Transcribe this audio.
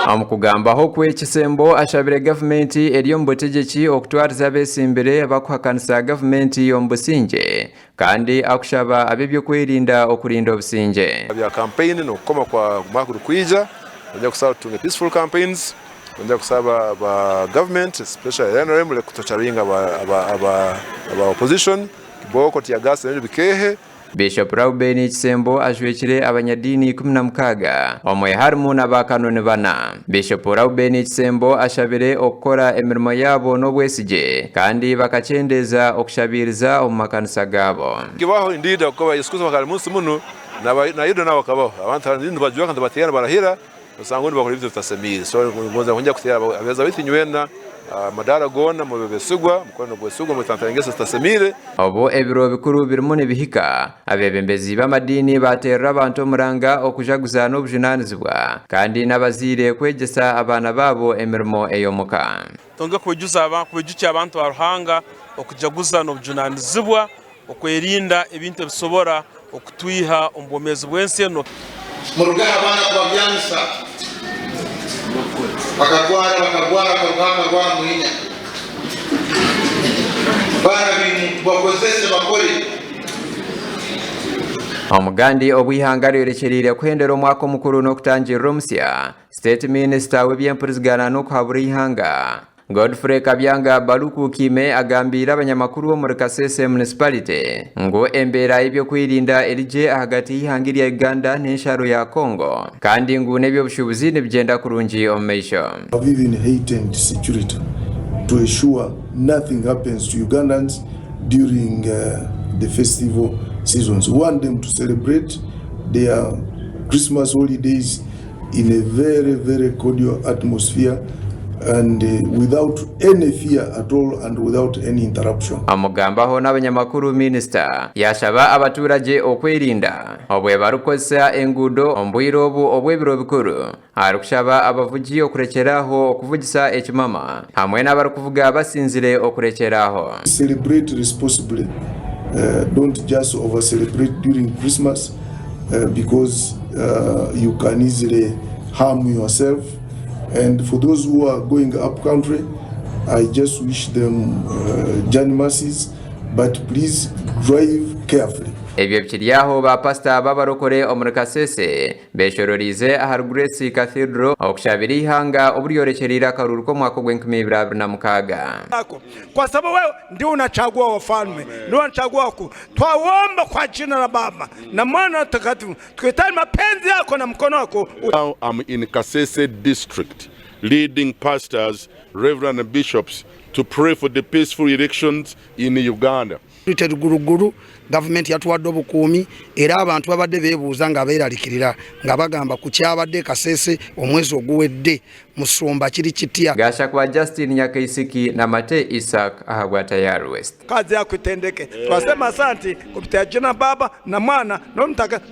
Omu kugambaho kwe, Kisembo ashabire gavumenti eri omu butegyeki okutwariza abetsimbire bakuhakanisa gavumenti omu busingye kandi akushaba ab'eby'okwerinda okurinda obusingye. Bya campaign nokukoma kwa mwaka gurikwija nibajya kusaba tutunge peaceful campaigns nibajya kusaba aba government especially NRM mureke kutocharinga aba aba opposition kibooko teargas nebindi bikeehe. Bishop Rauben Kisembo ajwekire abanyadiini 16 omwe harimu na baakanoni bana. Bishop Rauben Kisembo ashabire okukora emirimo yaabo n'obwesigye kandi bakakyendeeza okushabiiriza omu makanisa gaabo. Kibaho indeed ahakuba Yesu Kristo akaba ari munsi munu na Yuda nawe akabaho. Abantu hanu nibajweka nibateera nibarahira osanga obundi nibakora ebintu ebitasemiire. So ngonza kwongera kuteera abaheereza baitu inywena amadaara goona mube besigwa, mukore n'obwesigwa mwetantare engeso ezitasemiire. Obu ebiro bikuru birimu nibihika, abeebembezi b'amadiini baateerera abantu omuranga okujaguza n'obujunaanizibwa kandi n'abazaire kwegyesa abaana baabo emirimo ey'omuka. Twongere kubaijutsya abantu ba Ruhanga okujaguza n'obujunaanizibwa, okwerinda ebintu ebisobora okutwiha omu bwomeezi bw'ensi enu. Muruge aha baana kubabyamisa. Bakagwara bakagwara bakarugaho akarwara mwinya. Baana bainyu mubakozese bakore. Omugandi obu eihanga ryorekyereire kuhendera omwaka omukuru n'okutangirira omusya, State Minisita w'eby'empurizigana n'okuhabura eihanga, Godfrey Kabyanga Baluku Kiime agambiire abanyamakuru omuri Kasese Municipality ngu embeera y'ebyokwerinda eri gye ahagati y'eihanga erya Uganda n'ensharo ya Congo kandi ngu n'eby'obushuubuzi nibigyenda kurungi omu maisho. Have even heightened security to ensure nothing happens to Ugandans during the festival seasons. We want them to celebrate their Christmas holidays in a very very cordial atmosphere and without any fear at all and without any interruption. Omugambaho n'abanyamakuru minisita yashaba abaturagye okwerinda obwe barikukozesa enguudo omu bwire obu obw'ebiro bikuru arikushaba abavugi okurekyera aho okuvugisa ekimama hamwe n'abarikuvuga basinzire okurekyera aho. Celebrate responsibly, don't just over celebrate during Christmas because you can easily harm yourself and for those who are going up country I just wish them journey mercies but please drive carefully. Ebyo bikiri aho ba pasita b'abarokore omuri Kasese beshororeize ahari Grace Cathedral okushabira eihanga obu ryorekyereire akaruuru k'omwaka ogw'enkumi ibiri 26. Kwa sababu wewe ndiwe unachagua wafalme, ndiwe unachagua wakuu. Twaomba kwa jina la Baba na Mwana na Mtakatifu, tukihitaji mapenzi yako na mkono wako. Now I'm in Kasese district leading pastors, reverend and bishops to pray for the peaceful elections in Uganda. Tuli Ruguruguru, gavumenti yatuwadde obukuumi era abantu babadde beebuuza nga beeralikirira nga bagamba ku kyabadde e Kasese omwezi oguwedde musumba kiri kitya? Gashakwa Justine Nyakaisiki na Mate Isaac ahabwa Tayari West. Kazi yako itendeke. Twasema asanti kupitia jina Baba na Mwana na Roho Mtakatifu.